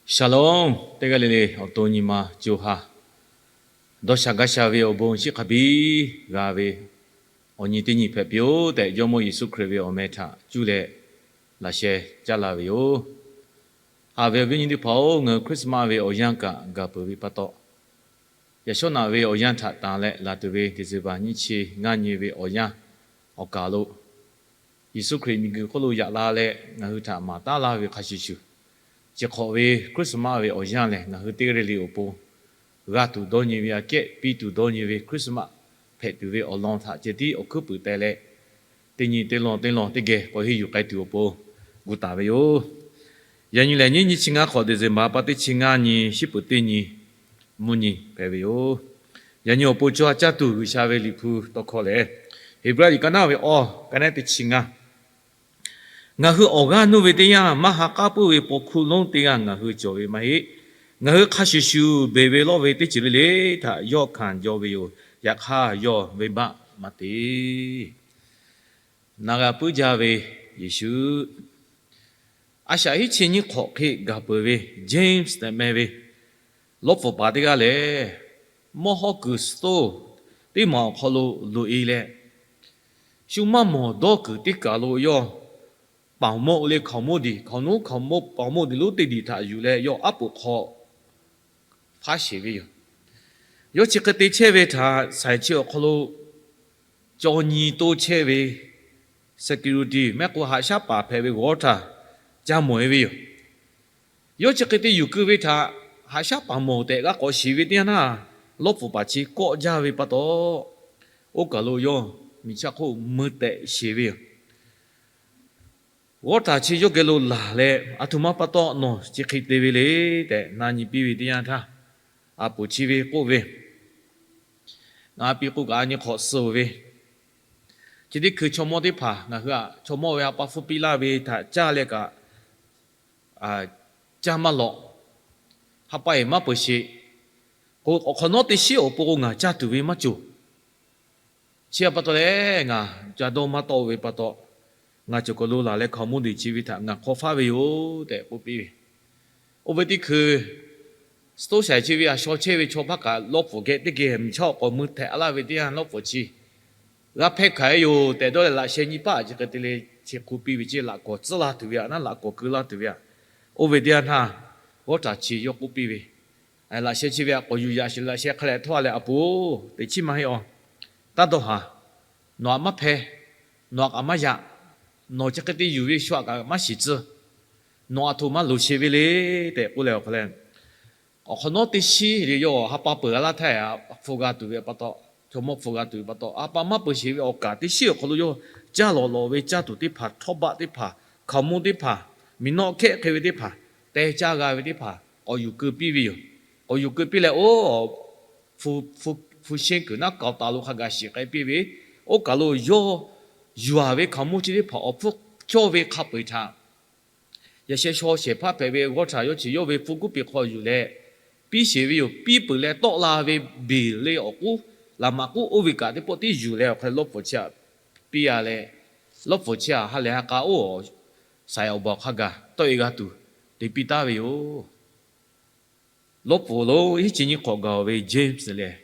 Shalom. Teˇ g'aˇ le le awˬ to nyi ma co ha dawˇ sha gaˇ sha ve awˬ bon chi hk'a biˇ g'a ve awˬ nyi teˇ nyi hpehꞈ piˇ-oˆ tehꞈ, Jawˇmawˇ Yeˍsuˆ Hkriꞈ ve awˬ meh htaꞈ cuˇ leh laꞈ sheh caˇ la ve yoˬ. Haꞈ ve awˬ viˉ awˬ nyi teˇ hpaˍ-oˬ, ngaˬ hui Christmas ve awˬ yanˇ kaꞈ gaˬ peuˬ ve pa taw, yaꞈ shawˉ naꞈ ve awˬ yanˇ htaꞈ tanˬ leh laˬ tuˬ ve December nyiˇ chi ngaˇ nyi ve awˬ yanˇ awˬ kaˬ lo, Yeˍsuˆ Hkriꞈ miˬguiˬ hk'oˆ lo yaꞈ la leh ngaˬ hui htaꞈ maˍ taˉ laˇ ve hk'a shuˍ shuˍ, chi hk'awꞈ ve Christmas ve awˬ yanˇ lehˬ, ngaˬ hui teˇ g'aˇ le le awˬ pon g'a tuˬ dawˇ nyi ve aꞈ kehˉ, piˇ tuˬ dawˇ nyi ve Christmas hpehꞈ tuˬ ve awˬ lawn htaꞈ ceh tiˉ awˬ hkuiˉ puiˍ teh leh, teˇ nyi teˇ lawn teˇ lawn teˇ geh k'awꞈ henˇ yuˬ k'ai tuˬ awˬ pon gu taˍ ve yoˬ. Yaꞈ nyi lehˬ, nyiˇ nyiˇ chi ngaˇ hk'awꞈ December pa teˇ chi ngaˇ nyi, shiˉ peuˍ teˇ nyi, mvuhˇ nyi hpehꞈ ve yoˬ. Yaꞈ nyi awˬ pon co ha caˇ tuˬ G'uiˬsha ve Liꞈ hpu tawˇ hkawˇ lehˬ, Heˍbrehˇ liꞈ ka naˉ ve awˬ, ka naˉ teˇ chi ngaˇ. Ngaˬ hui awˬ g'aˇ nuˇ ve teˇ yanˇ, maˇ ha k'aˉ puiˉ ve paw hkuˇ lonˉ teˇ g'aˇ ngaˬ hui cawˬ ve maˇ heˆ. Ngaˬ hui hk'a shuˍ shuˍ beˬ ve lawˇ ve teˇ ceuˬ le le htaꞈ yawˇ hkanˍ jaw ve yoˬ. Yaꞈ hk'aˇ, yawˇ venˇbaˆ maˇ te. Na g'a puiˉ jaˇ ve Yeˍsuˆ, a shaꞈ hiˉ chi nyiˇ hk'awꞈ hk'e gaˬ peuˬ ve James tehꞈ meh ve lawˇ pfuhˍ paˍ teˇ g'aˇ lehˬ, mawˇ hawˉ kuiˬ suhˍ toˇ teˇ maˬ awˬ hk'aw lo loꞈ-e leh, shu maˇ mawˬ dawˇ kuiˬ teˇ kaˬ lo yawˇ paˍ mawˇ le hkaoˍmonˇ diˬ, hkaoˍmonˇ hkaoˍmonˇ paˍ mawˇ diˬ lonˉ teˇ diˬ htaꞈ yuˬ leh yawˇ aˉ poꞈ hk'aw hpaˉ sheˍ ve yoˬ. Yawˇ chi hk'e te chehˇ ve htaꞈ saiˍ chi awˬ hk'aw lo caw nyi toˇ chehˇ ve security mehˆ k'o haꞈ shaˉ paˍ hpehꞈ ve g'awˇ htaˇ ca mawˬ-e ve yoˬ. Yawˇ chi hk'e te yuˬ keu ve htaꞈ haꞈ shaˉ paˍ mawˬ tehꞈ g'a k'awꞈ shiˍ ve teˇ yanˇ naˇ, lawˇ pfuhˍ paˍ chi kawˆ jaˇ ve pa taw, oˇ kaˬ lo yawˇ miˬ chaˇ hk'oˆ mui tehꞈ sheˍ ve yoˬ. G'awˇ htaˇ chi yawˇ geh lo laˬ leh, aˬ htoꞈ ma pa taw nawˬ chi hk'e te ve le tehꞈ na nyi piˇ ve teˇ yanˇ htaˇ, aˬ poˍ chi ve k'oˆ ve, Ngaˬ piˇ k'o kaꞈ a nyi hk'awꞈ suh-oˬ ve, chi teˇ hkui chaw mawˇ teˇ hpaˍ ngaˬ hui aꞈ chaw mawˇ ve ha pa hpfuhˇ piˇ laˇ ve htaꞈ caˇ leh kaꞈ, caˇ maˇ lawꞈ, ha pa-eˬ maˇ peuˬ sheˍ. K'o, awˬ hk'awꞈ nawˉ teˇ shiˉ awˬ pon k'o ngaˬ caˇ tuˬ ve maˇ cawˬ. Chi pa taw leh ngaˬ ca dawˇ maˇ tawˆ ve pa taw, ngaˬ cawˬ kaˬ lo laˬ leh hkaoˍmonˇ diˬ chi ve htaꞈ ngaˬ hk'aw faˉ ve yoˬ tehꞈ k'oˆ piˇ ve. Oˇ ve teˇ hkui, suhˍ toˇ shaiˍ chi ve aˬ shaw chehˇ ve chaw hpaˇ kaꞈ lawˇ pfuhˍ geh teˇ geh miˬ chaˇ awˬ k'awꞈ mui htehꞈ laˇ ve teˇ yanˇ, lawˇ pfuhˍ chi g'a hpehˇ hkanˍ-e yoˬ tehꞈ dawˇ leh laꞈ sheh nyi paˆ chi hk'e te le, chi hk'oˆ piˇ ve ceˇ, laꞈ kawˍ tcuhˉ la tuˬ ve aꞈ naˉ, laꞈ kawˍ keu laˇ tuˬ ve aꞈ. Oˇ ve teˇ yanˇ htaˇ, g'awˇ htaˇ chi yawˇ k'oˆ piˇ ve, Laꞈ sheh chi ve aꞈ k'awꞈ yuˬ yaꞈ sheˍ, laꞈ sheh hk'a leh htawˇ a leh, Aˬ poˍ, teꞈ chiˉ maˇ heˆ awˬ. Taˇ dawˇ haˍ. Nawˬ aꞈ maˇ hpehˇ. Nawˬ aꞈ kaꞈ maˇ yaꞈ. Nawˬ chi hk'e te yuˬ ve shu aꞈ kaꞈ maˇ shiˍ tcuh. Nawˬ aˬ htoꞈ ma loˍ sheˍ ve le tehꞈ k'oˆ leh awˬ hk'a leh, awˬ hk'awꞈ nawˉ teˇ shiˉ le yawˇ ha pa peuˬ g'a laˇ htaˇ, hpu g'a tuˬ ve pa taw, chaw mawˇ hpu g'a tuˬ ve pa taw, ha pa maˇ peuˬ sheˍ ve awˬ kaꞈ teˇ shiˉ awˬ hk'aw lo yawˇ caˇ lawꞈ lawꞈ ve caˇ tuˬ teˇ hpaˍ, htawˇ baˆ teˇ hpaˍ, hkaoˍmonˇ teˇ hpaˍ, miˬ nawˆ hkehˆ hk'e ve teˇ hpaˍ, teh caˇ g'a ve teˇ hpaˍ k'awꞈ yuˬ keu piˇ ve yoˬ. K'awꞈ yuˬ keu piˇ leh, oˇ hpu shenˇ kuiˬ naˉ k'aoˍ taˍ lo hk'a gaˬ shiˍ k'ai piˇ ve, oˇ kaˬ lo yawˇ yuˬ-a ve hkaoˍmonˇ chi teˇ hpaˍ awˬ hpfuhˇ cawˇ ve hk'a peu-eˬ htaꞈ, yaꞈ sheh shaw shehˍ hpaˇ hpehꞈ ve g'awˇ htaꞈ yawˇ chi yawˇ ve hpu kuˉ peꞈ hk'aw yuˬ leh piˇ sheˍ ve yoˬ. Piˇ peuˬ leh tawˆ la ve beˬ le awˬ k'uˉ, laꞈ maˍ k'uˉ oˇ ve kaꞈ teˇ pawˆ tiˉ yuˬ leh awˬ hk'a lawˇ pfuhˍ chi aꞈ piˇ-a leh, lawˇ pfuhˍ chi aꞈ ha lehˬ ha k'a oˇ saiˍ awˬ baˬ awˬ hk'a gaˬ tawˆ-e g'a tuˬ te piˇ taˉ ve yoˬ. Lawˇ pfuhˍ lonˉ hiˉ chi nyiˇ hk'awꞈ gaˬ-oˬ ve James lehˬ,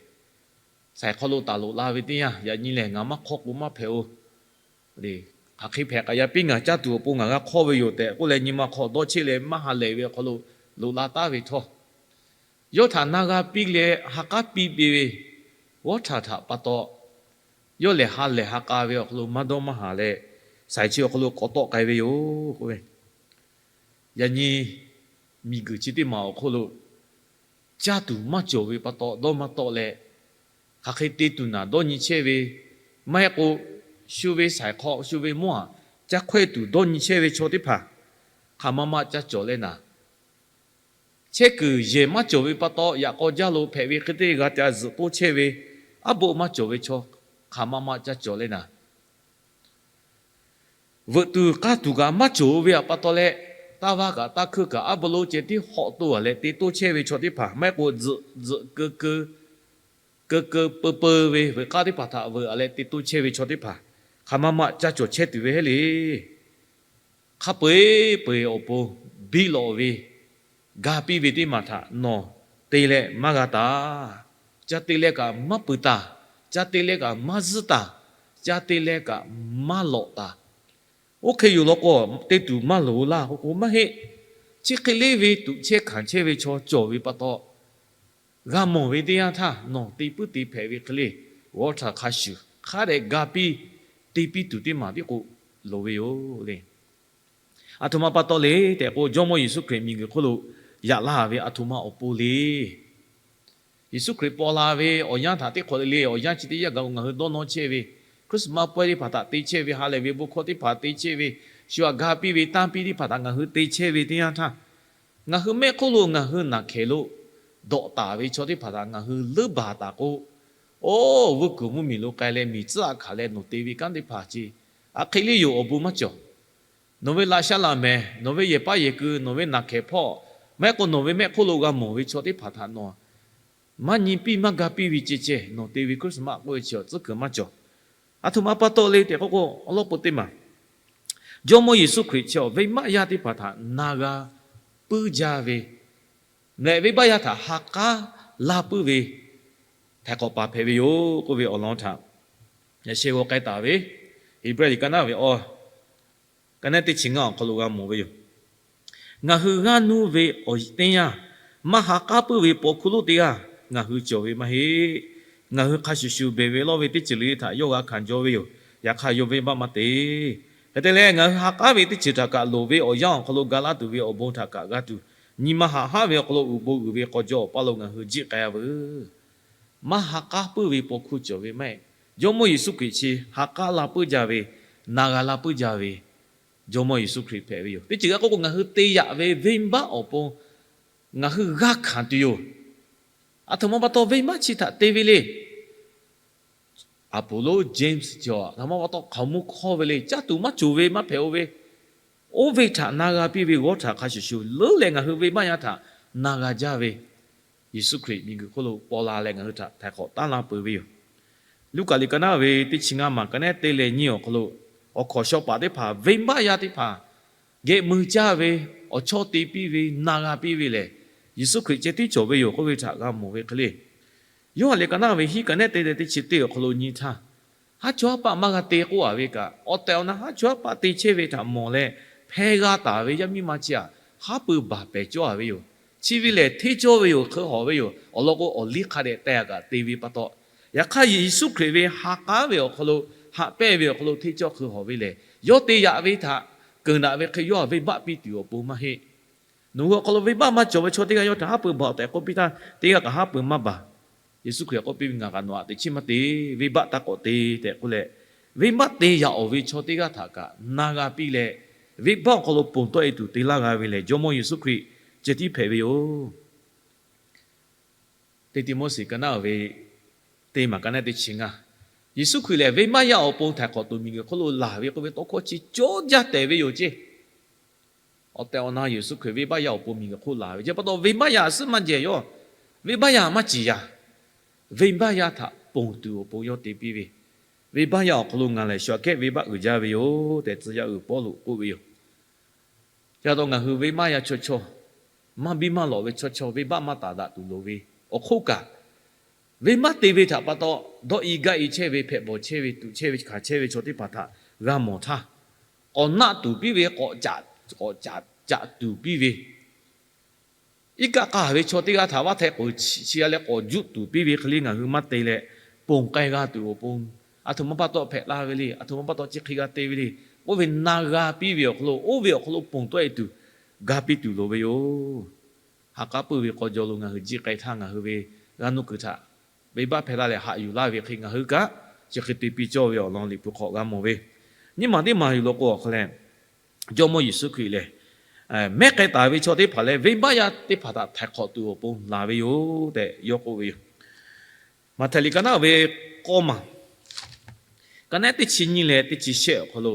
saiˍ hk'aw lo taˍ loꞈ la ve teˇ yanˇ, yaꞈ nyi lehˬ ngaˬ maˇ hk'awˇ k'o maˇ hpehꞈ-oˬ. Hk'aˬ hk'e hpehꞈ k'aꞈ yaꞈ piˇ, ngaˬ caˇ tuˬ awˬ pon ngaˬ g'a hk'awˇ ve yoˬ tehꞈ k'oˆ leh, nyi ma hk'aw dawˇ cheˆ leh maˇ ha lehˬ ve awˬ hk'aw lo loꞈ la taˉ ve htawˇ, yawˇ htaꞈ na g'a piˇ leh ha k'aˉ piˇ piˇ ve g'awˇ htaꞈ htaꞈ pa taw, yawˇ lehˬ ha lehˬ ha k'a ve awˬ hk'aw lo maˇ dawˇ maˇ haˍ leh, saiˍ chi awˬ hk'aw lo k'awꞈ tawˆ k'ai ve yoˬ k'oˆ ve. Yaꞈ nyi miˬguiˬ chi teˇ maˬ awˬ hk'oˆ lo caˇ tuˬ maˇ cawˬ ve pa taw dawˇ maˇ tawˆ leh, hk'aˬ hk'e te tuˬ naˬ dawˇ nyi chehˇ ve, maˇ heˆ k'o shu ve saiˍ hk'aw shu ve mawˇ aꞈ caˇ hkawehˇ tuˬ dawˇ nyi chehˇ ve chaw teˇ hpaˍ hk'aˬ ma ma ca cawˬ leh naˍ, chehˇ kuiˬ yehˬ maˇ cawˬ ve pa taw, yaꞈ k'aw jaˇ lo hpehꞈ ve hk'e te g'a ca zuhꞈ toˇ chehˇ ve, aˉ boˆ maˇ cawˬ ve chaw hk'aˬ ma ma ca cawˬ leh naˍ, veuꞈ tuˬ k'aˇ tuˬ kaꞈ maˇ cawˬ ve pa taw leh, taˇ vaˇ kaꞈ taˇ hkuiˇ kaꞈ aˉ boˆ lonˉ ceh tiˉ hawꞈ toˇ-a leh te toˇ chehˇ ve chaw teˇ hpaˍ, maˇ heˆ k'o zuhꞈ zuhꞈ keu keu, keu keu peu peu ve veuꞈ k'aˇ teˇ hpaˍ htaꞈ veuꞈ-a leh te toˇ chehˇ ve chaw teˇ hpaˍ hk'aˬ ma ma ca cawˬ chehˇ tuˬ ve heˆ le. Hk'a peu-eˬ peu-eˬ awˬ pon biˇ lawꞈ ve ga piˇ ve teˇ maˬ htaꞈ nawˬ te leh maˇ g'a taˍ. Ca te leh kaꞈ maˇ peuˬ taˍ. Ca te leh kaꞈ maˇ zuhˇ taˍ. Ca te leh kaꞈ maˇ lawꞈ taˍ. Oˇ hk'e yoˬ law k'o, te tuˬ maˇ loˍ laˇ k'oˆ k'o maˇ heˆ. Chi hk'e le ve tuꞈ chehˇ hkanˍ chehˇ ve chaw cawˬ ve pa taw, g'a mawˬ ve teˇ yanˇ htaˇ nawˬ te puiˉ te hpehꞈ ve hk'e le, g'awˇ htaꞈ hk'a shuˍ hk'a dehꞈ ga piˇ te piˇ tuˬ teˇ maˬ tiˉ k'o loˍ ve yoˬ le. Aˬ htoꞈ ma pa taw le tehꞈ k'o, Jawˇmawˇ Yeˍsuˆ Hkriꞈ miˬguiˬ hk'oˆ lo yaꞈ la ve aˬ htoꞈ ma awˬ pon le. Yeˍsuˆ Hkriꞈ paw la ve awˬ yanˇ htaꞈ teˇ hk'awꞈ le le awˬ yanˇ chi teˇ yanˇ gaˬ k'o, ngaˬ hui dawˇ nawˇ chehˇ ve Christmas pawehˇ teˇ hpaˍ htaꞈ te chehˇ ve, ha lehˬ ve bon hkawˇ teˇ hpaˍ te chehˇ ve, shu aꞈ ga piˇ ve tanˇ piˇ teˇ hpaˍ htaꞈ ngaˬ hui te chehˇ ve teˇ yanˇ htaˇ, ngaˬ hui mehˆ hk'oˆ lo ngaˬ hui naˬ hkehˍ lo dawꞈ taˍ ve chaw teˇ hpaˍ htaꞈ ngaˬ hui leuˉ baˬ taˍ k'o, oˇ, vuiˇ kuiˬ mvuhˇmiˬ lo k'ai leh miˬ tcuhˉ aꞈ hkanˍ leh nawˬ te ve kanˉ teˇ hpaˍ ce, aˬ hk'e le yoˬ, awˬ bon maˇ cawˬ. Nawˬ ve laꞈ sha laꞈ mehˍ, nawˬ ve yehˬ paˇ yehˬ keu, nawˬ ve naˬ hkehˍ hpawˇ, maˇ heˆ k'o nawˬ ve mehˆ hk'oˆ lo g'a mawˬ ve chaw teˇ hpaˍ htaꞈ nawˬ maˇ nyi piˇ maˇ ga piˇ ve ceh ceh, nawˬ te ve Christmas k'oˆ ve chi awˬ tcuhˉ kuiˬ maˇ cawˬ. Aˬ htoꞈ ma pa taw le tehꞈ k'oˆ k'o, awˬ lawn peuˬ teˇ maˬ, Jawˇmawˇ Yeˍsuˆ Hkriꞈ chi awˬ venˇbaˆ yaˇ teˇ hpaˍ htaꞈ na g'a puiˉ jaˇ ve, mehˆ venˇbaˆ yaˇ htaꞈ ha k'aˉ la puiˉ ve htaiˍ hk'awꞈ paˍ hpehꞈ ve yoˬ k'oˆ ve awˬ lawn htaꞈ yaꞈ sheh g'aw k'ai taˍ ve, Heˍbrehˇ liꞈ ka naˉ ve awˬ ka naˉ teˇ chi ngaˇ awˬ hk'aw lo g'a mawˬ ve yoˬ. Ngaˬ hui g'aˇ nuˇ ve awˬ teˇ yanˇ, maˇ ha k'aˉ puiˉ ve paw hkuˇ lonˉ teˇ g'aˇ ngaˬ hui cawˬ ve maˇ heˆ. Ngaˬ hui hk'a shuˍ shuˍ beˬ ve lawˇ ve teˇ ceuˬ le le htaꞈ yawˇ g'a hkanˍ jaw ve yoˬ. Yaꞈ hk'aˇ yawˇ venˇbaˆ maˇ te. Hk'e te leh, ngaˬ hui ha k'aˉ ve teˇ ceuˬ htaꞈ kaꞈ loˍ ve awˬ yanˇ awˬ hk'aw lo ga laˇ tuˬ ve awˬ bon htaꞈ kaꞈ g'a tuˬ, nyi ma haꞈ haˉ ve awˬ hk'aw lo uiˍ bon uiˍ ve k'aw jaw awˬ paˇ lo ngaˬ hui jiˆ k'ai-a veuˬ. Maˇ ha k'aˉ puiˉ ve paw hkuˇ cawˬ ve maˇ heˆ. Jawˇmawˇ Yeˍsuˆ Hkriꞈ chi ha k'aˉ la puiˉ jaˇ ve, na g'a la puiˉ jaˇ ve Jawˇmawˇ Yeˍsuˆ Hkriꞈ hpehꞈ ve yoˬ. Teˇ ceuˬ g'a k'oˆ k'o, ngaˬ hui te yaꞈ ve venˇbaˆ awˬ pon ngaˬ hui g'a hkanˍ tuˬ yoˬ. Aˬ htoꞈ ma pa taw venˇbaˆ chi htaꞈ te ve le. Aˍpoˍloˆ, James cawˬ aˬ htoꞈ ma pa taw hk'aˬ mvuhˇ hk'awˇ ve le. Caˇ tuˬ maˇ cawˬ ve maˇ hpehꞈ-o ve, oˇ ve htaꞈ na g'a piˇ ve g'awˇ htaꞈ hk'a shuˍ shuˍ leuˉ leh ngaˬ hui venˇbaˆ yaˇ htaꞈ na g'a jaˇ ve, Yeˍsuˆ Hkriꞈ miˬguiˬ hk'oˆ lo paw la leh ngaˬ hui htaꞈ htaiˍ hk'awꞈ taˉ laˇ peuˬ ve yoˬ. Luˉkaꞈ liꞈ ka naˉ ve teˇ chi ngaˇ maˬ ka naˉ te leh nyiˇ awˬ hk'aw lo, awˬ hkawnˍ shaw paˍ teˇ hpaˍ venˇbaˆ yaˇ teˇ hpaˍ geh mui caˇ ve, awˬ chawˇ te piˇ ve, na g'a piˇ ve lehˬ, Yeˍsuˆ Hkriꞈ ceh tiˉ cawˬ ve yoˬ k'oˆ ve htaꞈ g'a mawˬ ve hk'e le. Yoˇhanˬ liꞈ ka naˉ ve hiˉ ka naˉ te leh teˇ chi teˇ awˬ hk'aw lo nyi htaˇ, haˉ chawˇ haˉ paˆ maˇ g'a te k'oˆ-a ve kaꞈ, awˬ tehˬ awˬ na haˉ chawˇ haˉ paˆ te chehˇ ve htaꞈ mawˬ leh, hpeh g'a taˍ ve yaˇ miˇ ma chi aꞈ, haˉ pui baˬ pehˍ cawˇ-a ve yoˬ. Chi ve lehˬ hteˇ cawˇ ve yoˬ, hk'eu hawˍ ve yoˬ. Awˬ lawn k'o, awˬ liˇ hk'a dehꞈ teh-a kaꞈ te ve pa taw, yaꞈ hk'aˇ Yeˍsuˆ Hkriꞈ ve ha k'aˉ ve awˬ hk'aw lo, haꞈ pehnˇ ve awˬ hk'aw lo hteˇ cawˇ hk'eu hawˍ ve lehˬ, yawˇ te yaꞈ ve htaꞈ keunˍ daꞈ ve hk'e yawˇ venˇbaˆ piˇ tuˬ awˬ pon maˇ heˆ. Nawˬ hui awˬ hk'aw lo venˇbaˆ maˇ cawˬ ve chaw teˇ g'aˇ yawˇ htaꞈ haˉ pui baˬ tehꞈ k'oˆ piˇ htaˇ, teˇ g'aˇ kaꞈ haˉ pui maˇ baˬ. Yeˍsuˆ Hkriꞈ k'oˆ piˇ ve, Ngaˬ kaꞈ nawˬ aꞈ teꞈ chiˉ maˇ te. Venˇbaˆ taˇ k'awꞈ te tehꞈ k'oˆ leh, venˇbaˆ te yaꞈ-oˬ ve chaw teˇ g'aˇ htaꞈ kaꞈ na g'a piˇ leh, venˇbaˆ awˬ hk'aw lo ponˬ tawˆ-e tuˬ te laˇ g'a ve lehˬ, Jawˇmawˇ Yeˍsuˆ Hkriꞈ ceh tiˉ hpehꞈ ve yoˬ. Teˇ Tiˆmoˉseˍ ka naˉ ve teˇ maˬ ka naˉ teˇ chi ngaˇ, Yeˍsuˆ Hkriꞈ lehˬ venˇbaˆ yaˇ awˬ pon htaiˍ hk'awꞈ tuˬ miˬguiˬ hk'oˆ lo laˬ ve k'oˆ ve tawˇ hkawˇ chi cawˇ jaˇ tehꞈ ve yoˬ ceˇ. Awˬ tehˬ awˬ na Yeˍsuˆ Hkriꞈ venˇbaˆ yaˇ awˬ pon miˬguiˬ hk'oˆ laˬ ve chi pa taw, venˇbaˆ yaˇ aꞈ suhˉ maˇ jehˬ yawˇ, venˇbaˆ yaˇ maˇ ciˍ yaˇ, venˇbaˆ yaˇ htaꞈ ponˬ tuˬ awˬ pon yawˇ te piˇ ve, venˇbaˆ yaˇ awˬ hk'aw lo ngaˬ lehˬ shu aꞈ kehˉ venˇbaˆ uiˍ jaˇ ve yoˬ tehꞈ, tcuh yaˇ uiˍ Pawˇluꞈ k'oˆ ve yoˬ. Chi pa taw ngaˬ hui venˇbaˆ yaˇ chaw chaw, maˇ biˇ maˇ lawꞈ ve chaw chaw, venˇbaˆ maˇ taˍ daꞈ tuˬ loˍ ve awˬ hk'oˆ kaꞈ, venˇbaˆ te ve htaꞈ pa taw, dawˇ-i gaˇ-i chehˇ ve, hpehꞈ bawˬ chehˇ ve, tuꞈ chehˇ ve, hkanˍ chehˇ ve chaw teˇ hpaˍ htaꞈ g'a mawˬ htaˇ, k'awꞈ naˆ tuˬ piˇ ve, k'awꞈ caꞈ tuˬ piˇ ve, iˉ kaˆ k'aˇ ve chaw teˇ g'aˇ htaꞈ vaˇ hteh k'oˍ chi g'a leh k'awꞈ juˆ tuˬ piˇ ve hk'e le ngaˬ hui maˇ te leh, ponˬ k'ai g'a tuˬ awˬ pon, aˬ htoꞈ ma pa taw hpehꞈ la ve le, aˬ htoꞈ ma pa taw chi hk'e g'a te ve le k'oˆ ve na g'a piˇ ve awˬ hk'aw lo, oˇ ve awˬ hk'aw lo ponˬ tawˆ-e tuˬ ga piˇ tuˬ loˍ ve yoˬ. Ha k'aˉ puiˇ ve k'aw jaw lo ngaˬ hui jiˆ k'ai htaˇ, ngaˬ hui ve g'aˇ nuˇ kuiˬ htaꞈ venˇbaˆ hpehˇ laˇ leh haꞈ yuˬ laˇ ve hk'e, ngaˬ hui kaꞈ chi hk'e te piˇ cawˇ ve awˬ lawn Liꞈ hpu hk'aw g'a mawˬ ve. Nyiˇ maˬ teˇ maˬ yuˬ law k'o awˬ hk'a leh, Jawˇmawˇ Yeˍsuˆ Hkriꞈ lehˬ, mehˉ k'ai taˍ ve chaw teˇ hpaˍ leh venˇbaˆ yaˇ teˇ hpaˍ htaꞈ htaiˍ hk'awꞈ tuˬ awˬ pon laˬ ve yoˬ tehꞈ yawˇ k'oˆ ve yoˬ. Maꞈhtehˍ liꞈ ka naˉ ve k'awˇ maˬ, ka naˉ teˇ chi nyiˇ leh teˇ chi shehˆ awˬ hk'aw lo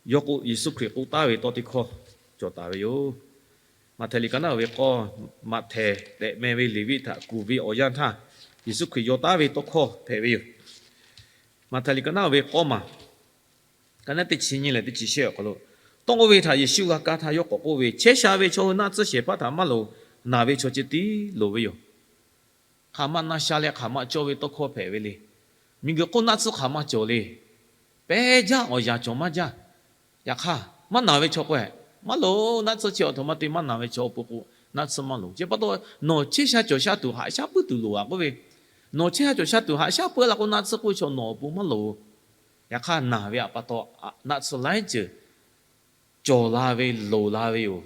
yawˇ k'o Yeˍsuˆ Hkriꞈ k'oˆ taˍ ve tawˇ teˇ hkawˇ cawˬ taˍ ve yoˬ. Maꞈhtehˍ liꞈ ka naˉ ve k'awˇ, Maꞈhtehˍ tehꞈ meh ve Leˍviˆ htaꞈ kuˬ ve awˬ yanˇ htaˇ, Yeˍsuˆ Hkriꞈ yaw taˍ ve tawˇ hkawˇ hpehꞈ ve yoˬ. Maꞈhtehˍ liꞈ ka naˉ ve k'awˇ maˬ, ka naˉ teˇ chi nyiˇ leh teˇ chi shehˆ awˬ hk'aw lo, Tawˇ k'oˆ ve htaꞈ Yeˍsuˆ g'a kaˇ htaˇ yawˇ k'awꞈ k'oˆ ve, Chehˇ sha ve chaw hui naˆ tsuhˇ shehˍ hpaˇ htaꞈ maˇ loˍ, naˬ ve chaw ceh tiˉ loˍ ve yoˬ. Hk'aˬ ma na sha leh hk'aˬ ma cawˇ ve tawˇ hkawˇ hpehꞈ ve le. Miˬguiˬ hk'oˆ naˆ tsuhˇ hk'aˬ ma cawˬ le. Pehˇ jaˇ awˬ yanˍ cawˬ maˇ jaˇ. Yaꞈ hk'aˇ, maˇ naˬ ve chaw k'o, maˇ loˍ, naˆ tsuhˇ chi awˬ htoꞈ ma te maˇ naˬ ve chaw awˬ pon k'o, naˆ tsuhˇ maˇ loˍ. Chi pa taw, nawˬ chehˇ sha cawˬ sha tuˬ haꞈ shaˉ puiˉ tuˬ loˍ a k'oˆ ve, nawˬ chehˇ sha cawˬ sha tuˬ haꞈ shaˉ puiˉ la k'o, naˆ tsuhˇ k'oˆ ve chaw nawˬ awˬ pon maˇ loˍ. Yaꞈ hk'aˇ, naˬ ve htaꞈ pa taw naˆ tsuhˇ laiˉ ceuˬ cawˬ la ve, loˍ la ve yoˬ.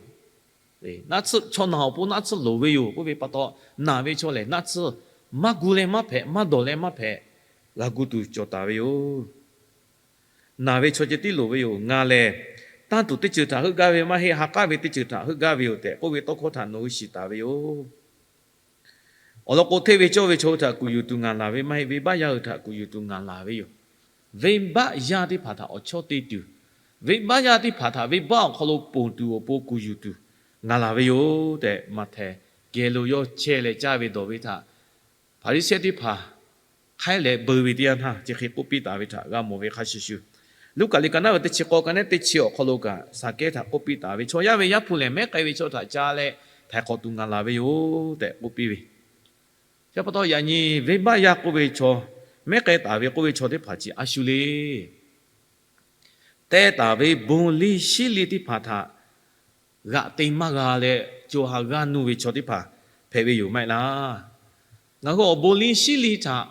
Naˆ tsuhˇ, chaw naˬ awˬ pon naˆ tsuhˇ loˍ ve yoˬ k'oˆ ve pa taw, naˬ ve chaw lehˬ naˆ tsuhˇ maˇ gu leh maˇ hpehꞈ, maˇ dawˬ leh maˇ hpehꞈ, g'a gu tuˬ cawˬ taˍ ve yoˬ. Naˬ ve chaw ceh tiˉ loˍ ve yoˬ. Ngaˬ lehˬ, tanˇ tuˬ teˇ ceuˬ htaꞈ heuˆ gaˇ ve maˇ heˆ, ha k'aˉ ve teˇ ceuˬ htaꞈ heuˆ gaˇ ve yoˬ tehꞈ k'oˆ ve tawˇ hkawˇ htaꞈ nawˬ hui shiˍ taˍ ve yoˬ. Awˬ lawn k'o, hteˇ ve cawˇ ve chaw hui htaꞈ kuˬ yuˬ tuˬ ngaˬ laˬ ve maˇ heˆ, venˇbaˆ yaˇ hui htaꞈ kuˬ yuˬ tuˬ ngaˬ laˬ ve yoˬ. Venˇbaˆ yaˇ teˇ hpaˍ htaꞈ awˬ chawˇ te tuˬ, venˇbaˆ yaˇ teˇ hpaˍ htaꞈ venˇbaˆ awˬ hk'aw lo ponˬ tuˬ awˬ pon kuˬ yuˬ tuˬ ngaˬ laˬ ve yoˬ tehꞈ, Maꞈhtehˍ geh lo yawˇ chehˇ leh caˇ ve dawˬ ve htaꞈ Hpaˍriˍsehˇ teˇ hpaˍ hk'aiˉ leh beu ve teˇ yanˇ htaˇ, chi hk'e k'oˆ piˇ taˍ ve htaꞈ g'a mawˬ ve hk'a shuˍ shuˍ, Luˉkaꞈ liꞈ ka naˉ ve teˇ chi k'awˇ ka naˉ teˇ chi awˬ hk'aw lo kaꞈ, Saˍkehˇ htaꞈ k'oˆ piˇ taˍ ve, Chaw yaˇ ve Yaˇ hpu lehˬ, mehˉ k'ai ve chaw htaꞈ ca leh htaiˍ hk'awꞈ tuˬ ngaˬ laˬ ve yoˬ tehꞈ k'oˆ piˇ ve. Chi pa taw, yaꞈ nyi venˇbaˆ yaˇ k'oˆ ve chaw, mehˉ k'ai taˍ ve k'oˆ ve chaw teˇ hpaˍ chi a shu le. Teh taˍ ve bon liˇ shiˉ liˇ teˇ hpaˍ htaꞈ g'aꞈ te maˇ g'a leh, co ha g'aˇ nuˇ ve chaw teˇ hpaˍ hpehꞈ ve yoˬ maˇ heˆ laˇ. Ngaˬ hui awˬ bon liˇ shiˉ liˇ htaꞈ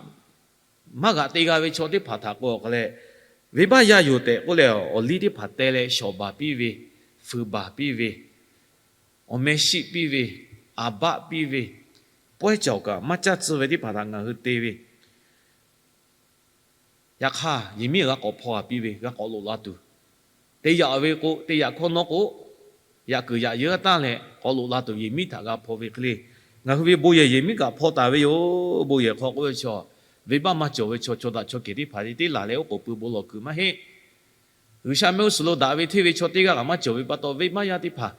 maˇ g'aꞈ te g'a ve chaw teˇ hpaˍ htaꞈ k'o, a leh, venˇbaˆ yaˇ yoˬ tehꞈ k'oˆ leh, awˬ liˇ teˇ hpaˍ teh leh shawˍ baˬ piˇ ve, fuiˍ baˬ piˇ ve, awˬ meh shiˆ piˇ ve, aˬ baˆ piˇ ve, pawehˇ cawˬ kaꞈ maˇ caˇ tcuh ve teˇ hpaˍ htaꞈ ngaˬ hui te ve, yaꞈ hk'aˇ, yehˬ miˉ g'a k'awꞈ hpaw a piˇ ve, g'a k'awꞈ loꞈ la tuˬ, te yaꞈ ve k'o, te yaꞈ hkawˇ nawˉ k'o, yaꞈ kuiˬ yaꞈ yeuˉ taˇ leh k'awꞈ loꞈ la tuˬ yehˬ miˉ htaꞈ g'a hpaw ve hk'e le. Ngaˬ hui ve bon yehˬ, yehˬ miˉ kaꞈ hpaw taˍ ve yoˬ. Bon yehˬ hk'aw k'oˆ ve chaw, venˇbaˆ maˇ cawˬ ve chaw, chaw daꞈ chaw kehˬ teˇ hpaˍ teˇ laˬ leh oˉ k'oˍ pui bon lawˬ kuiˬ maˇ heˆ. G'uiˬsha mehˆ g'uˇ suhˍ lo daꞈ ve hteˇ ve chaw teˇ g'aˇ kaꞈ maˇ cawˬ ve pa taw, venˇbaˆ yaˇ teˇ hpaˍ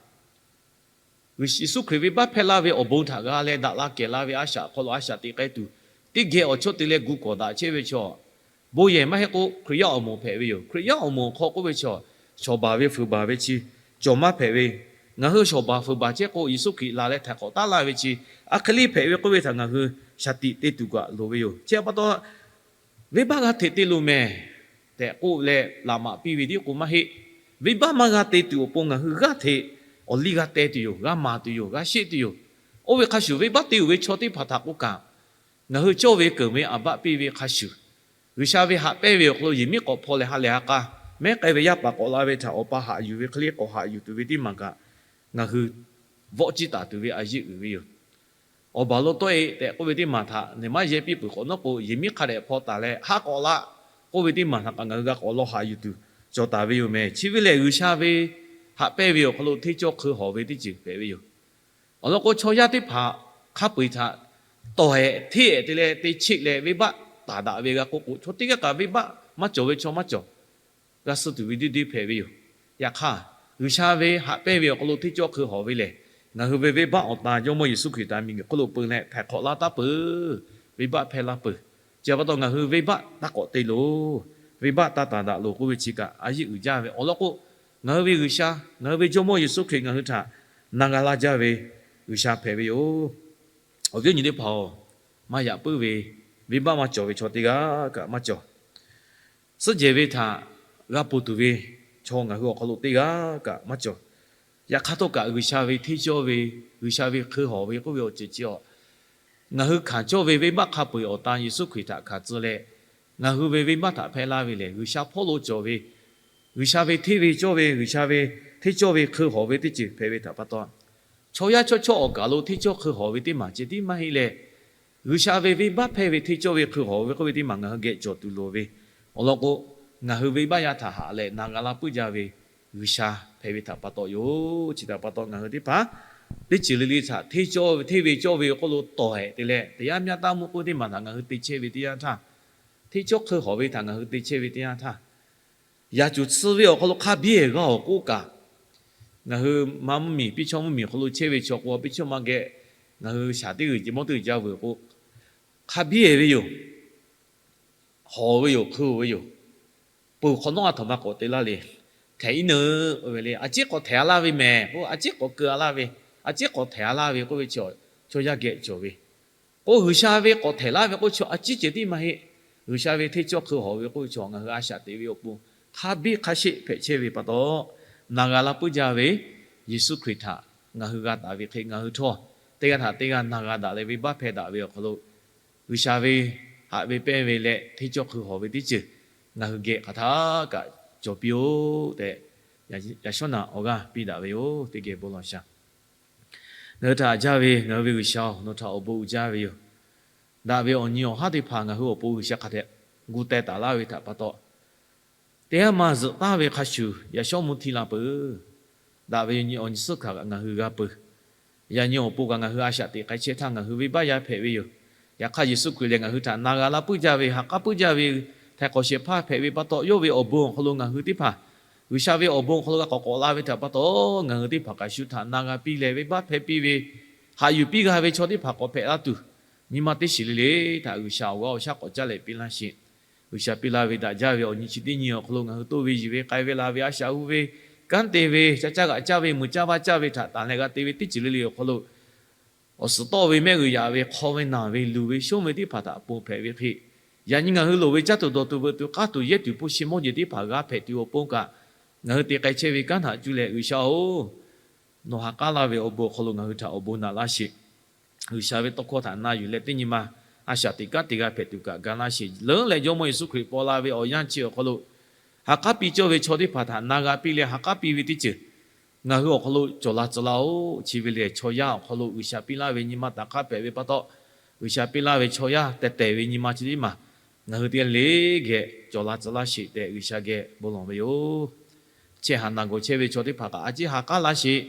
Yeˍsuˆ Hkriꞈ venˇbaˆ hpehˇ laˇ ve awˬ bon htaꞈ g'a leh daꞈ la kehˬ la ve a shaꞈ hk'aw lo a shaꞈ teꞈ k'ai tuˬ, teˇ geh awˬ chawˇ te leh gu kawꞈ daꞈ chehˇ ve chaw, bon yehˬ maˇ heˆ k'o Hkriꞈ yaˇ awˬ moˍ hpehꞈ ve yoˬ. Hkriꞈ yaˇ awˬ moˍ hk'aw k'oˆ ve chaw, shawˍ baˬ ve fuiˍ baˬ ve chi cawˬ maˇ hpehꞈ ve. Ngaˬ hui shawˍ baˬ fuiˍ baˬ chehˇ k'o, Yeˍsuˆ Hkriꞈ laˬ leh htaiˍ hk'awꞈ taˉ laˇ ve chi a hk'e le hpehꞈ ve k'oˆ ve htaꞈ ngaˬ hui shaˍ tiꞈ te tuˬ kaꞈ loˍ ve yoˬ. Chi pa taw, venˇbaˆ g'a hteꞈ te loˬ mehˍ tehꞈ k'oˆ leh laꞈ maꞈ piˇ ve tiˉ k'o maˇ heˆ. Venˇbaˆ maˇ g'a te tuˬ awˬ pon ngaˬ hui g'aˇ hteꞈ awˬ liˇ g'a teh tuˬ yoˬ, g'a maˍ tuˬ yoˬ, g'a sheˆ tuˬ yoˬ. Oˇ ve hk'a shuˍ, venˇbaˆ te uiˍ ve chaw teˇ hpaˍ htaꞈ k'oˆ kaꞈ, ngaˬ hui cawˇ ve keunˍ ve aˬ baˆ piˇ ve hk'a shuˍ, G'uiˬsha ve haꞈ pehnˇ ve awˬ hk'aw lo yehˬ miˉ k'awꞈ hpaw leh ha lehˬ ha k'a, mehˉ k'ai ve yaˇ paˍ k'awꞈ la ve htaꞈ awˬ pa haꞈ yuˬ ve hk'e le k'awꞈ haꞈ yuˬ tuˬ ve teˇ maˬ kaꞈ, ngaˬ hui vawˆ ciˇ taˍ tuˬ ve a yeˇ uiˍ ve yoˬ. Awˬ baˬ lo tawˆ e tehꞈ k'oˆ ve teˇ maˬ htaꞈ neˬ maˇ yehˇ piˇ peuˬ k'awꞈ nawˉ k'o, yehˬ miˉ hk'a dehꞈ hpaw taˍ leh haˉ k'awꞈ la k'oˆ ve teˇ maˬ htaꞈ kaꞈ ngaˬ hui g'a k'awꞈ law haꞈ yuˬ tuˬ cawˬ taˍ ve yoˬ mehˍ. Chi ve lehˬ, G'uiˬsha ve haꞈ pehnˇ ve awˬ hk'aw lo hteˇ cawˇ hk'eun hawˬ ve teˇ ceuˬ hpehꞈ ve yoˬ. Awˬ lawn k'o, chaw yaˇ teˇ hpaˍ hk'a peu eˬ htaꞈ tawˍ ehˍ hteˇ ehˍ te leh te cheˆ leh venˇbaˆ taˍ daꞈ ve g'a k'oˆ k'o, chaw teˇ g'aˇ kaꞈ venˇbaˆ maˇ cawˬ ve chaw maˇ cawˬ g'a suh tuˬ ve deˇ deˇ hpehꞈ ve yoˬ. Yaꞈ hk'aˇ, G'uiˬsha ve haꞈ pehnˇ ve awˬ hk'aw lo hteˇ cawˇ hk'eun hawˬ ve lehˬ, ngaˬ hui ve venˇbaˆ awˬ tan Jawˇmawˇ Yeˍsuˆ Hkriꞈ htaꞈ miˬguiˬ hk'oˆ lo peu leh htaiˍ hk'awꞈ laˇ taˉ peuˬ. Venˇbaˆ hpehˇ laˇ peuˬ. Chi pa taw ngaˬ hui venˇbaˆ taˇ k'awꞈ te loˬ, venˇbaˆ taˇ taˍ daꞈ loˬ k'oˆ ve chi kaꞈ a yeˇ uiˍ jaˇ ve. Awˬ lawn k'o, ngaˬ hui ve G'uiˬsha, ngaˬ hui ve Jawˇmawˇ Yeˍsuˆ Hkriꞈ ngaˬ hui htaꞈ na g'a laˇ jaˇ ve G'uiˬsha hpehꞈ ve yoˬ. Awˬ viˉ awˬ nyi teˇ hpaˍ-oˬ, maˇ yaꞈ puiˉ ve, venˇbaˆ maˇ cawˬ ve chaw teˇ g'aˇ kaꞈ maˇ cawˬ. Suhˉ jehˬ ve htaꞈ g'a ponˬ tuˬ ve chaw ngaˬ hui awˬ hk'aw lo teˇ g'aˇ kaꞈ maˇ cawˬ. Yaꞈ hk'aˇ htawˇ kaꞈ, G'uiˬsha ve hteˇ cawˇ ve, G'uiˬsha ve hk'eun hawˬ ve k'oˆ ve awˬ ceuˬ chi awˬ, ngaˬ hui hkanˍ cawˇ ve venˇbaˆ hk'a peu eˬ awˬ tan Yeˍsuˆ Hkriꞈ htaꞈ hkanˍ tcuh leh, ngaˬ hui ve venˇbaˆ htaꞈ hpehˇ laˇ ve lehˬ, G'uiˬsha hpawˇ lo cawˬ ve, G'uiˬsha ve hteˇ ve cawˇ ve, G'uiˬsha ve hteˇ cawˇ ve hk'eun hawˬ ve teˇ ceuˬ hpehꞈ ve htaꞈ pa taw, chaw yaˇ chawˇ chawˇ awˬ kaˬ lo hteˇ cawˇ hk'eun hawˬ ve teˇ maˬ ceh tiˉ maˇ heˆ leh, G'uiˬsha ve venˇbaˆ hpehˇ ve hteˇ cawˇ ve hk'eun hawˬ ve k'oˆ ve teˇ maˬ ngaˬ hui geh cawˬ tuˬ loˍ ve. Awˬ lawn k'o, ngaˬ hui venˇbaˆ yaˇ htaꞈ haꞈ leh na g'a laˇ puiˉ jaˇ ve G'uiˬsha hpehꞈ ve htaꞈ pa taw yoˬ. Chi htaꞈ pa taw ngaˬ hui teˇ hpaˍ teˇ ceuˬ le le htaꞈ hteˇ cawˇ ve hteˇ ve cawˇ ve awˬ hk'aw lo tawˍ ehˍ te leh, teˇ yanˇ myaˇ taˇ mvuhˇ k'oˆ ve teˇ maˬ htaꞈ ngaˬ hui te chehˇ ve teˇ yanˇ htaˇ, hteˇ cawˇ hk'eun hawˬ ve htaꞈ ngaˬ hui te chehˇ ve teˇ yanˇ htaˇ, yaꞈ cuˬ tsuhˇ ve awˬ hk'aw lo hk'a biˇ ehˍ g'a awˬ k'oˆ kaꞈ, ngaˬ hui ma mvuhˇmiˬ, piˇ chawˇ mvuhˇmiˬ hk'aw lo chehˇ ve chaw k'o, piˇ chawˇ ma geh ngaˬ hui shaˍ teˇ g'uiˬ ce mawˇ teˇ g'uiˬ ca vuiˬ k'o, hk'a biˇ ehˍ ve yoˬ. Hawˬ ve yoˬ, hk'eun ve yoˬ. Peuˬ hk'awꞈ nawˉ a htoꞈ ma k'awꞈ te laˇ le. htehꞈ iˉ neuˬ k'oˆ ve le. A ciˉ k'awꞈ htehꞈ a laˇ ve mehˍ k'o, a ciˉ k'awꞈ keu a laˇ ve, a ciˉ k'awꞈ htehꞈ a laˇ ve k'oˆ ve chaw, chaw yaˇ geh cawˬ ve k'o, G'uiˬsha ve k'awꞈ htehꞈ laˇ ve k'o, chaw a ciˉ ceuˬ tiˉ maˇ heˆ. G'uiˬsha ve hteˇ cawˇ hk'eun hawˍ ve k'oˆ ve chaw ngaˬ hui a shaꞈ teꞈ ve awˬ pon hk'a biˇ hk'a sheˆ hpehꞈ chehˇ ve pa taw, na g'a la puiˉ jaˇ ve Yeˍsuˆ Hkriꞈ htaꞈ ngaˬ hui g'a taˍ ve hk'e ngaˬ hui htawˇ teˇ g'aˇ htaꞈ teˇ g'aˇ na g'a daꞈ leh venˇbaˆ hpehˇ daꞈ ve awˬ hk'aw lo, G'uiˬsha ve haꞈ ve pehnˇ ve leh hteˇ cawˇ hk'eun hawˍ ve teˇ ceuˬ ngaˬ hui geh hk'aˬ htaˇ kaꞈ cawˬ piˇ-oˆ tehꞈ, yaꞈ shawˉ naꞈ awˬ g'aˇ piˇ daꞈ ve yoˬ. Teˇ geh bon lawˬ shaˍ. Ngaˬ hui htaꞈ haꞈ jaˇ ve ngaˬ hui ve G'uiˬsha-oˬ, nawˬ htaꞈ awˬ bon uiˍ jaˇ ve yoˬ. Daꞈ ve awˬ nyi awˬ haˉ teˇ hpaˍ ngaˬ hui awˬ pon G'uiˬsha hk'a dehꞈ gu teh taˍ laˇ ve htaꞈ pa taw, teˇ g'aˇ maˇ zuhꞈ taˍ ve hk'a shuˍ yaꞈ shawˉ mvuhˇ htiˇ la peuˬ. Daꞈ ve awˬ nyi awˬ nyi suhˉ hkanˍ kaꞈ ngaˬ hui g'a peuˬ. Yaꞈ nyi awˬ pon kaꞈ ngaˬ hui a shaꞈ teꞈ k'ai chehˇ htaˇ ngaˬ hui venˇbaˆ yaˇ hpehꞈ ve yoˬ. Yaꞈ hk'aˇ Yeˍsuˆ Hkriꞈ lehˬ ngaˬ hui htaꞈ na g'a laˇ puiˉ jaˇ ve, ha k'aˉ puiˉ jaˇ ve htaiˍ hk'awꞈ shehˍ hpaˇ hpehꞈ ve pa taw, yawˇ ve awˬ bon awˬ hk'aw lo ngaˬ hui teˇ hpaˍ G'uiˬsha ve awˬ bon awˬ hk'aw lo g'a k'awꞈ k'awꞈ la ve htaꞈ pa taw, ngaˬ hui teˇ hpaˍ kaꞈ shu htaꞈ na g'a piˇ leh venˇbaˆ hpehˇ piˇ ve, haꞈ yuˬ piˇ g'a ve chaw teˇ hpaˍ k'awꞈ hpehꞈ laˇ tuˬ, nyi ma teˇ shiˍ le le htaꞈ G'uiˬsha awˬ g'aˇ awˬ shaˉ k'awꞈ caˉ leh piˇ laˇ sheˍ. G'uiˬsha piˇ laˇ ve daꞈ jaˇ ve awˬ nyi chi teˇ nyi awˬ hk'aw lo ngaˬ hui toˇ ve yiˬ ve k'ai ve la ve a shaꞈ hu ve, kanˉ te ve, ca caˇ g'aꞈ caˇ ve, muiˬ caˇ vaˇ caˇ ve htaꞈ tanˍ leh g'a te ve teˇ ceuˬ le le awˬ hk'aw lo, awˬ suhˍ tawˆ ve mehˆ g'uiˬ yaꞈ ve hk'aw ve naˬ ve luˬ ve shonˇ ve teˇ hpaˍ htaꞈ ponˬ hpehꞈ ve hk'e, yaꞈ nyi ngaˬ hui loˍ ve caˇ tuˬ dawˬ tuˬ veuꞈ tuˬ k'aˇ tuˬ yehˇ tuˬ hpu shi mawˇ jeˬ teˇ hpaˍ g'a hpehꞈ tuˬ awˬ pon kaꞈ, ngaˬ hui te k'ai chehˇ ve kanˉ htaꞈ cuˇ leh G'uiˬsha-oˬ, nawˬ ha k'aˉ laˇ ve awˬ bon awˬ hk'aw lo ngaˬ hui htaꞈ awˬ bon naꞈ laˇ sheˍ. G'uiˬsha ve tawˇ hkawˇ htaꞈ na yuˬ leh teˇ nyi ma a shaꞈ teꞈ kanˉ te g'a hpehꞈ tuˬ kaꞈ ga laˇ sheˍ. Leuˉ leh Jawˇmawˇ Yeˍsuˆ Hkriꞈ paw la ve awˬ yanˇ chi awˬ hk'aw lo, ha k'aˉ piˇ cawˇ ve chaw teˇ hpaˍ htaꞈ na g'a piˇ leh ha k'aˉ piˇ ve teˇ ceuˬ ngaˬ hui awˬ hk'aw lo cawˬ la tcuh laˇ-oˬ. Chi ve lehˬ chaw yaˇ awˬ hk'aw lo G'uiˬsha piˇ laˇ ve nyi ma taꞈ hk'aˇ hpehꞈ ve pa taw, G'uiˬsha piˇ laˇ ve chaw yaˇ tehˬ tehˬ ve nyi ma chi teˇ maˬ ngaˬ hui teˇ g'aˇ le le geh cawˬ la tcuh laˇ sheˍ tehꞈ G'uiˬsha geh bon lawˬ ve yoˬ. Chehˇ haˍ naˬ gawˬ chehˇ ve chaw teˇ hpaˍ kaꞈ a ciˉ ha k'aˉ laˇ sheˍ.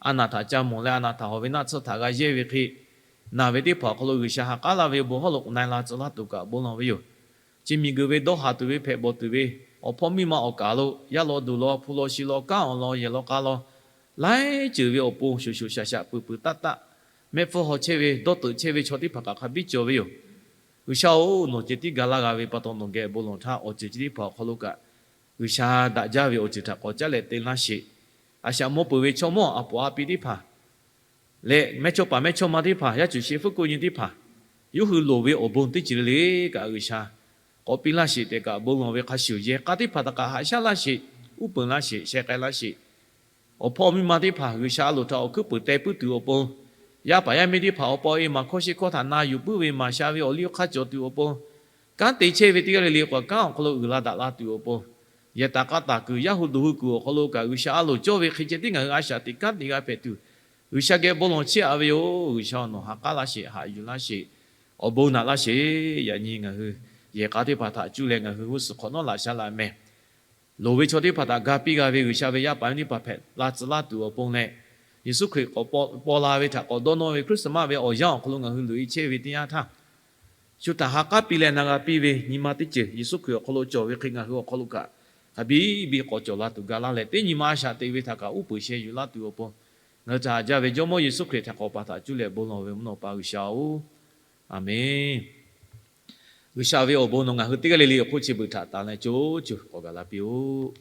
A naˬ htaꞈ ca mawˬ leh a naˬ htaꞈ hawˬ ve naˆ tsuhˇ htaꞈ g'a yehˇ ve hk'e, naˬ ve teˇ hpaˍ awˬ hk'aw lo G'uiˬsha ha k'aˉ laˇ ve awˬ bon hawˉ lo k'awꞈ na-e la tcuh laˇ tuˬ kaꞈ bon lawˬ ve yoˬ. Chi miˬguiˬ ve dawˇ haˍ tuˬ ve hpehꞈ bawˬ tuˬ ve, awˬ hpawˇ miˇ ma awˬ kaˍ lo yaˇ law duˬ law hpu law shi law kanˉ awˬ lawn yehˬ law k'a law, laiˉ ceuˬ ve awˬ pon shoˍ shoˍ shaˍ shaˍ peuˬ peuˬ taˆ taˆ, mehˆ hpfuhˇ haw chehˇ ve dawˇ teuꞈ chehˇ ve chaw teˇ hpaˍ kaꞈ hk'a biˇ cawˬ ve yoˬ. G'uiˬsha-oˬ, nawˬ ceh tiˉ ga laˇ g'a ve pa taw nawˬ geh bon lawˬ htaˇ, awˬ ceuˬ chi teˇ hpaˍ awˬ hk'aw lo kaꞈ G'uiˬsha daꞈ jaˇ ve awˬ ceuˬ htaꞈ k'awꞈ caˉ leh te laˇ sheˍ. A shaꞈ mawˇ peuˬ ve chaw mawˇ a poˍ a pi teˇ hpaˍ leh mehˇchawˇpaˍ mehˇchawˇma teˇ hpaˍ, yaˇ cuˬ shehˍ hpfuhˇ ko nyi teˇ hpaˍ, yawˇ hui loˍ ve awˬ bon teˇ ceuˬ le le kaꞈ G'uiˬsha k'awꞈ piˇ laˇ sheˍ tehꞈ kaꞈ bon lawˬ ve hk'a shuˍ, yehˬ k'a teˇ hpaˍ htaꞈ kaꞈ haꞈ shaˉ laˇ sheˍ, uˉ peunˍ laˇ sheˍ, sheh k'ai laˇ sheˍ. Awˬ hpawˇ miˇ ma teˇ hpaˍ G'uiˬsha a loˍ htaꞈ awˬ hkuiˉ puiˍ teh puiˉ tuˬ awˬ pon, yaˇ paˍ yaˇ miˇ teˇ hpaˍ awˬ pa awˬ e maˍ hkawˇ sheˆ hkawˇ htaꞈ na yuˬ puiˉ ve maˍ sha ve awˬ liˇ awˬ hk'aˇ cawˬ tuˬ awˬ pon, kanˉ te chehˇ ve teˇ g'aˇ le le k'awꞈ kanˉ awˬ hk'aw lo uiˍ la daꞈ la tuˬ awˬ pon, yehˬ taˍ k'a taˍ kuiˬ yaˇ hu duˬ hui kuiˬ awˬ hk'aw lo kaꞈ G'uiˬsha a loˍ cawˇ ve hk'e ceh tiˉ ngaˬ hui a shaꞈ teꞈ kanˉ te g'a hpehꞈ tuˬ, G'uiˬsha geh bon lawˬ chehˇ-a ve yoˬ. G'uiˬsha-oˬ, nawˬ ha k'aˉ laˇ sheˍ, haꞈ yuˬ laˇ sheˍ, awˬ bon naꞈ laˇ sheˍ. Yaꞈ nyi ngaˬ hui yehˬ k'a teˇ hpaˍ htaꞈ cuˇ leh ngaˬ hui g'uˇ suhˍ hk'awꞈ nawˉ laꞈ sha laꞈ mehˍ loˍ ve chaw teˇ hpaˍ htaꞈ ga piˇ g'a ve G'uiˬsha ve yaˇ paˍ yaˇ miˇ teˇ hpaˍ hpehꞈ la tcuh laˇ tuˬ awˬ pon leh, Yeˍsuˆ Hkriꞈ k'awꞈ paw la ve htaꞈ k'awꞈ dawˇ nawˇ ve Christmas ve awˬ yanˇ awˬ hk'aw lo ngaˬ hui loꞈ-e chehˇ ve teˇ yanˇ htaˇ, shu htaꞈ ha k'aˉ piˇ leh na g'a piˇ ve nyi ma teˇ ceuˬ Yeˍsuˆ Hkriꞈ awˬ hk'aw lo cawˬ ve hk'e ngaˬ hui awˬ hk'aw lo kaꞈ hk'a biˇ biˇ k'awꞈ cawˬ la tuˬ ga laˇ leh, teˇ nyi ma a shaꞈ teꞈ ve htaꞈ kaꞈ uˉ peunˍ sheh yuˬ laˇ tuˬ awˬ pon, ngaˬ hui htaꞈ haꞈ jaˇ ve Jawˇmawˇ Yeˍsuˆ Hkriꞈ htaꞈ k'awꞈ paˍ htaꞈ cuˇ leh bon lawˬ ve mvuhˇ naw pa G'uiˬsha-oˬ, Aˍmenˍ. G'uiˬsha ve awˬ bon nawˬ ngaˬ hui teˇ g'aˇ le le awˬ hk'oˆ chi beuꞈ htaꞈ tanˍ leh co co k'awꞈ gaˬ la piˇ-oˆ.